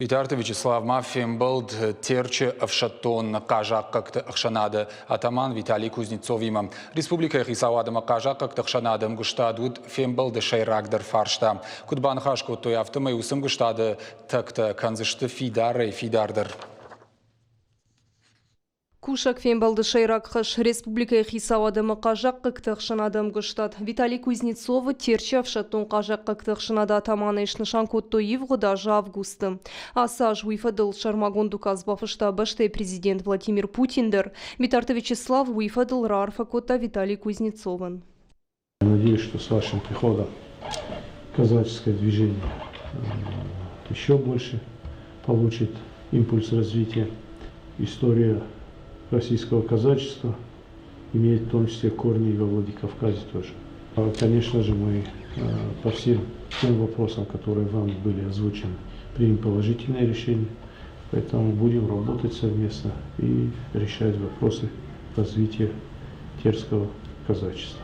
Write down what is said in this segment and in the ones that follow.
Битарты Вячеслав ма фембӕлд Терчы ӕфсӕддон хъазахъхъӕгты ӕхсӕнады атаман Виталий Кузнецовимӕ. Республикӕйы хицауад ӕмӕ хъазахъхъӕгты ӕхсӕнады ӕмгуыстад уыд фембӕлды сӕйрагдӕр фарста. Куыд баныхас кодтой, афтӕмӕй уыцы ӕмгуыстады тӕгтӕ кӕндзысты фидарӕй-фидардӕр. Кусӕг фембӕлды сӕйраг хӕс республикӕйы хицауад ӕмӕ хъазахъхъӕгты ӕхсӕнады ӕмгуыстад. Виталий Кузнецовы Терчы ӕфсӕддон хъазахъхъӕгты ӕхсӕнады атаманӕй снысан кодтой ивгъуыд азы августы. Ацы аз уый фӕдыл сӕрмагонд указ бафыста бӕстӕйы президент Владимир Путин дӕр. Битарты Вячеслав уый фӕдыл раарфӕ кодта Виталий Кузнецовӕн. Надеюсь, что с вашим приходом казаческое движение еще больше получит импульс развития. История российского казачества имеет в том числе корни и во Владикавказе тоже. Конечно же, мы по всем тем вопросам, которые вам были озвучены, примем положительное решение. Поэтому будем работать совместно и решать вопросы развития терского казачества.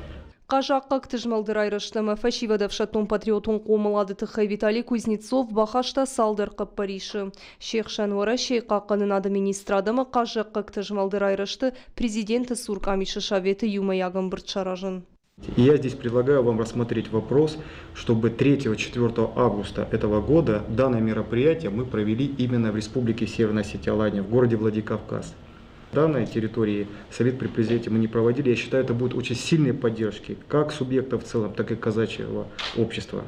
Хъазахъхъӕгты змӕлды райрӕзт ӕмӕ фӕсивӕды ӕфсӕддон-патриотон хъомылады тыххӕй Виталий Кузнецов бахаста цалдӕр хъӕппӕрисы. Се хсӕн Уӕрӕсейы хъахъхъӕнынады министрад ӕмӕ хъазахъхъӕгты змӕлды райрӕзты президенты цур къамисы советы иумӕйаг ӕмбырд саразын. И я здесь предлагаю вам рассмотреть вопрос, чтобы 3-4 августа этого года данное мероприятие мы провели именно в Республике Северная Осетия-Алания, в городе Владикавказ. Данной территории совет при президенте мы не проводили. Я считаю, это будет очень сильной поддержки как субъекта в целом, так и казачьего общества.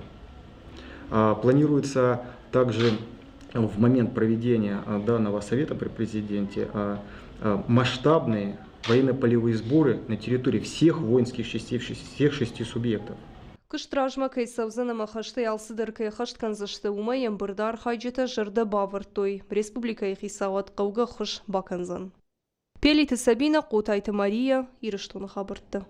Планируется также в момент проведения данного совета при президенте масштабные военно-полевые сборы на территории всех воинских частей, всех шести субъектов. Куыст размӕ кӕй цӕудзӕн ӕмӕ хӕстӕй алцыдӕр кӕй ӕххӕст кӕндзысты, уымӕй ӕмбырды архайджытӕ зӕрдӕ бавӕрдтой, республикӕйы хицауад хъӕугӕ ӕххуыс бакӕндзӕн. Пелиты Сабинӕ, Хъотайты Мария, Ирыстоны хабӕрттӕ.